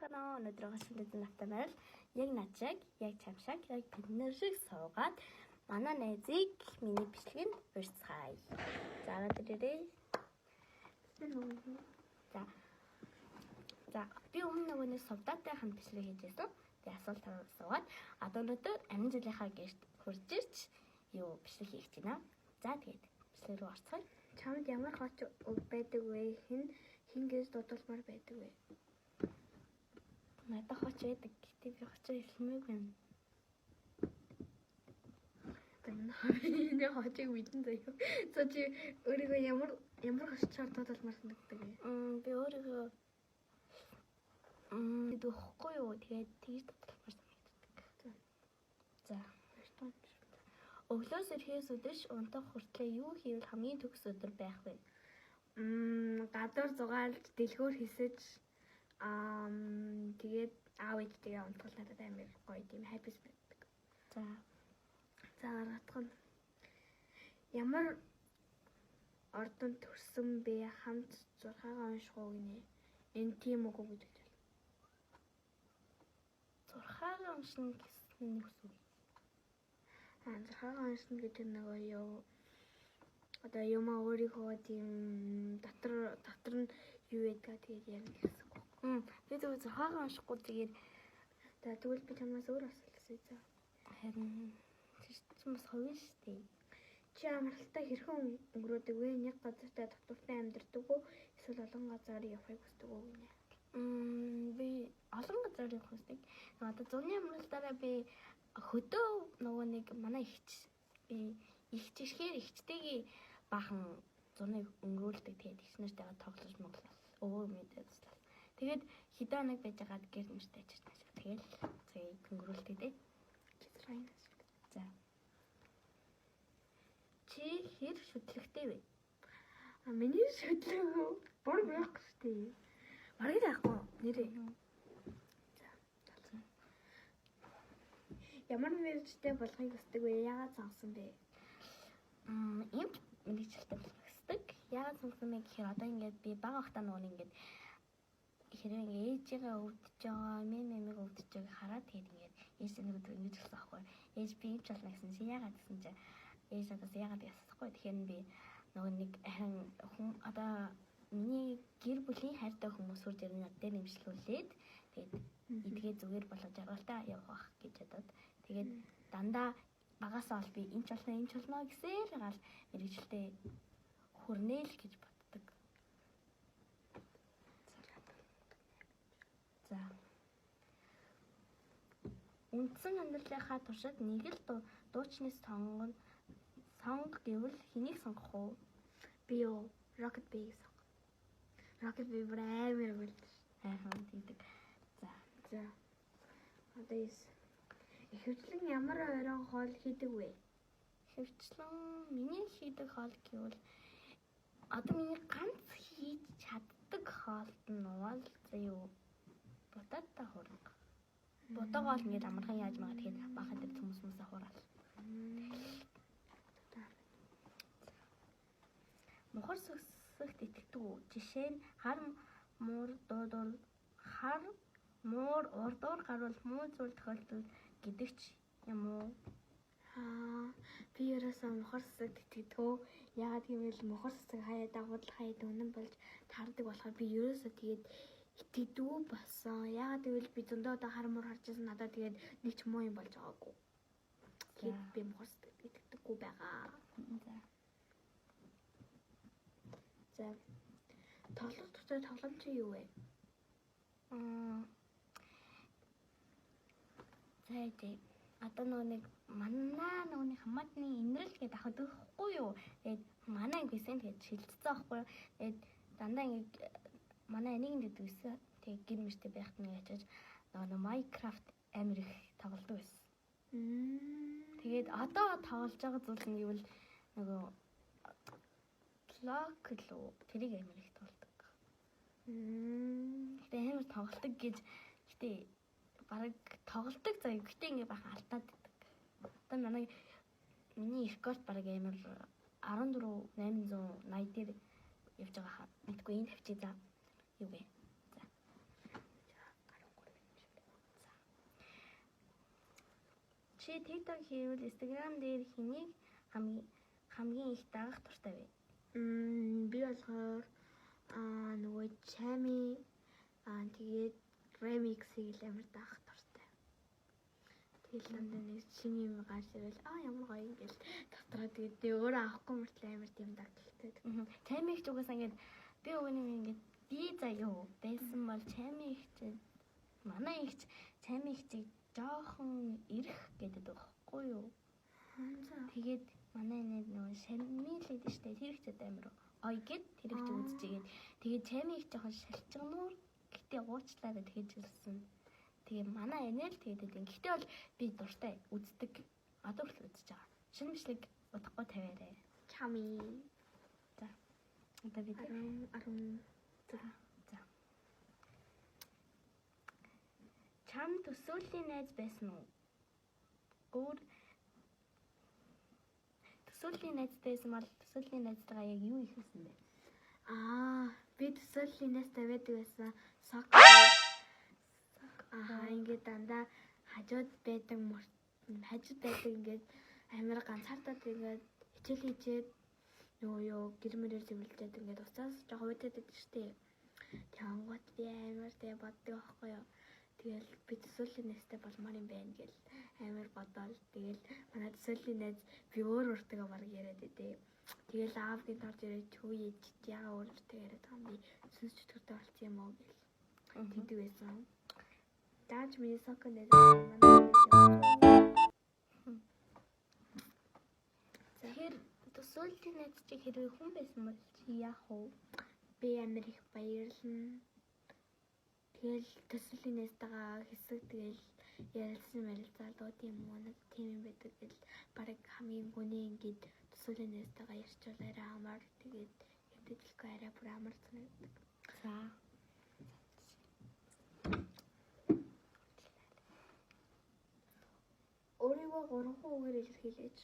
Цанаа өнөөдөр шинэ автомобиль яг над шиг, яг чам шиг, яг бид нар шиг суугаад манай найзыг миний бичлэгэнд урьцгаая. За, өнөөдөр ирээ. За. За, би өмнө нөгөө нэг сувдаатай хамт бичлэг хийжсэн. Тэгээ асуулт асуугаад одоо өнөөдөр амин жилийнхаа гэрт хурж ирч юу бичлэг хийх гэж байна. За, тэгээд бичлэг рүү орцгоё. Чамд ямар хоч байдаг вэ? Хэн хэн гэж дуудулмаар байдаг вэ? Надад хоч байдаг. Гэтэ би хочоо хэлмээгүй байна. За, миний хочийг мэдэн заяа. За, чи өөрийгөө ямар ямар хочоор дуудулмаар санагддаг вэ? Би өөрийгөө гэхгүй юу. Тэгээд тэгж дуудулмаар санагддаг. За. Өглөөс ирэхээс өдөж унтах хүртлээр юу хийвэл хамгийн төгс өдөр байх вэ? Гадуур зугаалж, дэлгүүр хэсэж, тэгээд аав ээжтэйгээ унтгал надад амар гоё тийм happy байдаг. За. За, гаргах нь. Ямар ордонд төрсөн бэ? Хамт зурхаагаа унших уу гинэ? Энэ тийм үгүй гэдэг чинь. Зурхаагаа уншина гэсэн нэг үг. Аа, зурхаагаа уншина гэдэг нь нөгөө юу, одоо юмаа өөрийнхөө тийм дотор дотор нь юу байдгаа тэгээд ярина гэсэн үг. Би зөвхөн зурхаагаа уншихгүй тэгээд За, тэгвэл би чамаас өөр асуулт асууя. За. Харин тэр чинь бас хувийн шүү дээ. Чи амралтаа хэрхэн өнгөрөөдөг вэ? Нэг газартай тогтвортой амьдардаг уу? Эсвэл олон газар явахыг хүсдэг үү гинэ? Би олон газар явах хүсдэг. Нөгөө одоо зуны амралтаараа би хөдөө нөгөө нэг манай эгч, би эгч ирэхээр эгчтэйгээ баахан зуныг өнгөрүүлдэг. Тэгээд эгч нартайгаа тоглож моглол. Өвөө мэдээ туслал. Тэгээд хэдэн хоног байж байгаад гэр нэртэй очиж таашаа. Тэгээд цагийг өнгөрүүлдэг дээ. За. Чи хэр шүтлэгтэй вэ? А, миний шүтлэг бүр байхгүй шүү дээ. Бараг л яахгүй нэрээ. За. Ямар мэргэжтэй болохыг хүсдэг вэ? Яагаад сонгосон бэ? Эмч мэргэжилтэй болохыг хүсдэг. Яагаад сонгосон бэ гэхээр одоо ингээд би бага байхдаа нөгөө ингээд хэрэг ингээд ээжигээ өвдөж байгаа, мэмийг өвдөж байгааг хараад тэгээд ингээд ээж нэг өдөр ингэж болсон аахгүй. Ээж, би эмч болно гэсэн чи яагаад гэсэн чи ээж надаас яагаад гэж асуухгүй. Тэгэхээр би нөгөө нэг харин хүн одоо миний гэр бүлийн хайртай хүмүүс хурж ирэн над дээр нэмшлүүлээд тэгээд эдгээ зүгээр болгож жаргалтай явах гэж бодоод тэгээд дандаа багасаа бол би эмч болно, эмч болно гэсээр гал мэргэжилтэй хүрнэ л гэж боддог. За. Үндсэн амьдралынхаа туршид нэг л дуучны сонгоно сонго гэвэл хэнийг сонгох уу? Би юу? Rocket Bee сонго. Rocket Bee бүр амар үлдэж. Хайхан тийдэг. За. За. Одоо эс. Ихэвчлэн ямар оройн хоол хийдэг вэ? Ихэвчлэн миний хийдэг хоол гэвэл одоо миний ганц хийж чаддаг хоолт нь уул зөө будаатай хуранга. Будаага бол ингээд амархан яаж магаа, тэгээд баахан дээр төмөс хүмүүсээ хураал. Мухар сүсэгт итгэдэг үү? Жишээ нь хар муур дуудвал, хар муур урдуур гарвал муу зүйл тохиолдол гэдэг ч юм уу? Аа, би ерөөсөө мухар сүсэгт итгэдэг. Яагаад гэвэл мухар сүсэг хаяад агуулал хаяад үнэн болж таардаг болохоор би ерөөсөө тэгээд итгэдэггүй болсон. Яагаад гэвэл би зөндөө одоо хар муур харж байсан, надад тэгээд нэг ч муу юм болж байгаагүй. Тэгээд би мухар сүсэгт итгэдэггүй байгаа. За. За. Тоглох дуртай тоглоом чи юу вэ? За, тий. Одоо нөгөө нэг манай нөгөө нэг хамаатны инрэл гэдэг ах өгөхгүй юу? Тэгээд манай анги байсан, тэгээд шилжсэн аахгүй юу? Тэгээд дандаа ингэ манай энийг гэдэг байсан. Тэгээд гэр мөртэй байхад нэг ачиж нөгөө нэг Minecraft амар их тоглодог байсан. Тэгээд одоо тоглож байгаа зүйл нь гэвэл нөгөө Block лөө тэрийг амар их тоглодог. Гэтэ амар тоглодог гэж гэтэ бараг тоглодог заяа. Гэтэ ингээ бахан алдаад байдаг. Одоо миний рекорд бараг амар 14 880 дээр явж байгаа хаа. Мэдгүй, энэ тавьчих за. Юу вэ? За. Чи TikTok хийвэл Instagram дээр хэнийг хамгийн их дагах дуртай вэ? Би болохоор нөгөө Chami тэгээд Remix-ийг л амар дагах дуртай. Тэгэл дандаа нэг шинэ юм гарч ирэл ямар гоё ингээл дотроо тэгээд өөрөө авахгүй мөртлөө амар тийм дагталтай. Чами их ч угаасаа ингээд би уг юм ингээд би заяа байсан бол Чами их ч манай их ч Чами ихчийг жоохон ирэх гэдэг байхгүй юу? Тэгээд манай нэг нөгөө шамил гэдэг штэ тэр ихчэд амар ой гэд тэр ихч үзчихгээд тэгээд Чами их жоохон шалчгнуур гэтээ уучлаарай тэгэж хэлсэн. Тэгээ манай энэл тэгээд гэдэг. Гэтээ бол би дуртай үздэг. Одоо хүртэл үзэж байгаа. Шинэ бичлэг удахгүй тавиарай. Чами. За. Одоо бид 10 За. Чам төсөөллийн найз байсан уу? Өөр төсөөллийн найзтай байсан бол төсөөллийн найзтайгаа яг юу хийсэн бэ? Би төсөөллийн найзтай байдаг байсан. Сок. Ингээд дандаа хажууд байдаг ингээд амар ганцаардаад ингээд хичээл хийчээд нөгөө юу гэр мөрөөр зэвэрлжээд ингээд уцаас жоохон уйдаад байдаг штэ. Тэнгуут би амар тэгээ боддог байхгүй юу. Тэгэл би төсөөллийн найзтай болмоор юм байна гэл амар бодоол. Тэгэл манай төсөөллийн найз би өөр өөртөө бараг яриад байдээ. Тэгэл аав гинт орж ирээд хүү ээж яага өөр өөртөө яриад байгаа юм би сүнс чөтгөртэй болчих юм уу гэл тэгдэг байсан. Дааж миний сок найз манай Тэгэхээр төсөөллийн найз чи хэрвээ хүн байсан бол чи яах вэ? Би амар их баярлна. Тэгэл төсөөллийн найзтайгаа хэсэг тэгэл ярилцсан ярилцаал дөө тийм үү нэг тийм юм байдаг гэл бараг хамгийн гүнээ ингээд төсөөллийн найзтайгаа ярьчвал арай амар тэгээд хэмтэжлэхгүй арай бүр амар санагддаг. За. Өөрийгөө 3 үгээр илэрхийлээч.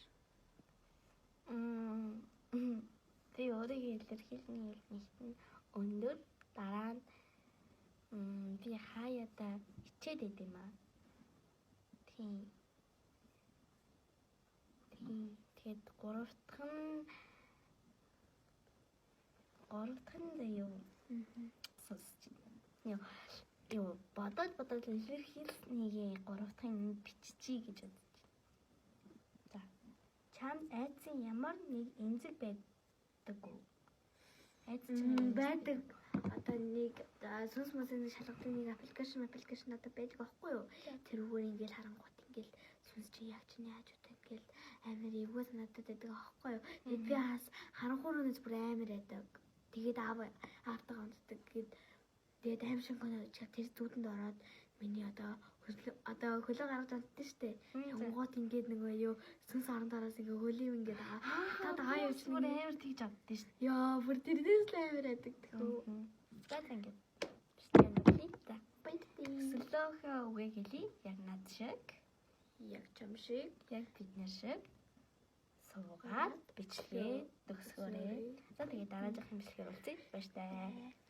Би өөрийгөө илэрхийлнэ нэгт нь өндөр, дараа нь би хаяада хичээд байд юм аа. Тийм. Тэгээд гурав дахь нь заяа. Сонсч. Юу бодоод илэрхийлснийг гурав дахь нь биччихье гэж бодож. За. Чамд айдсын ямар нэг эмзэг байдаг уу? Айдас байдаг. Одоо нэг сүнс мөсний шалгадаг нэг аппликейшн одоо байдаг аахгүй юу? Тэрүүгээр ингээл харангуут ингээл сүнс чи яг чиний хажууд ингээл амар эвгүй санагдаад байдаг аахгүй юу? Тэгээд би хаас харанхуй рүүнээс бүр амар байдаг. Тэгээд аавтайгаа унтдаг. Тэгээд аим шиг кино тэр зүудэнд ороод миний одоо хөлөө гаргаж унтдаг штэ. Янгуут ингээд нөгөө юу сүнс орон доороос ингээ хөлөө ингээд та дагаа явж бүр амар тэгж авдсан штэ. Яа, бүр тэрнээс л амар байдаг тэхүү. За ингээд бичлэг өндөрлөе. За. Баярлалаа. Өсөлөөхөө үгээ хэлье. Яг над шиг, Яг чам шиг, яг бид нар шиг суугаад бичлэгээ төгсгөөрэй. За тэгээд дараагийнхын бичлэгээр уулзъя. Баяртай.